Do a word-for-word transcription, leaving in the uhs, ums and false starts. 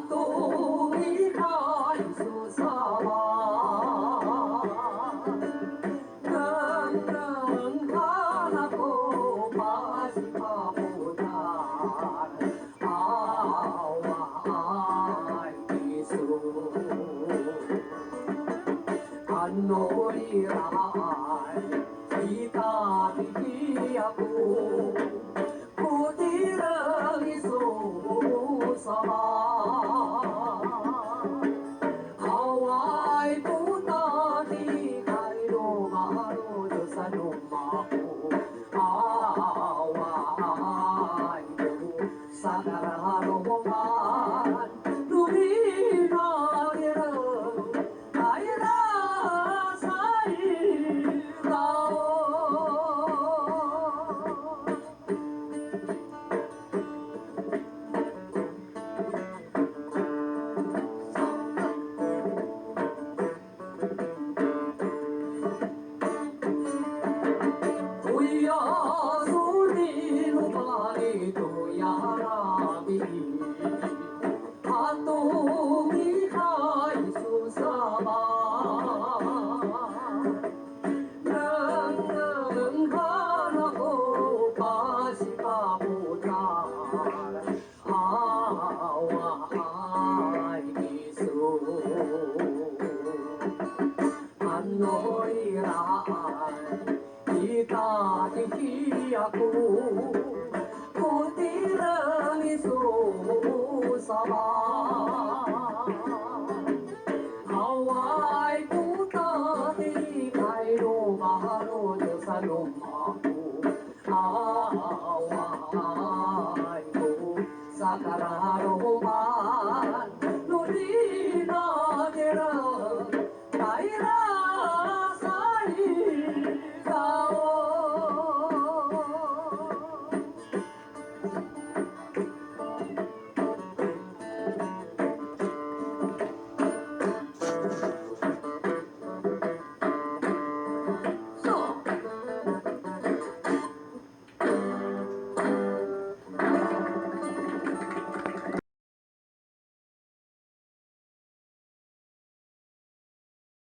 Tongikay iso samaan, nengneng han ako pasipapotal, awaay kiso. Ano iraay, kita tiki ako, ko tireng iso samaan. Awaay ko tatikay no maro' to sano mako. Awaay ko sakararoman no ina ira, ira sa ira. Oya soni no pali to yarabi, ato mikay iso samaan. Nengneng han ako pasipapotal, awaay kiso. Ano iraay, kita tiki ako, ko tireng iso samaan. Awaay ko tatikay no maro' to sano mako. Awaay ko sakararoman no ina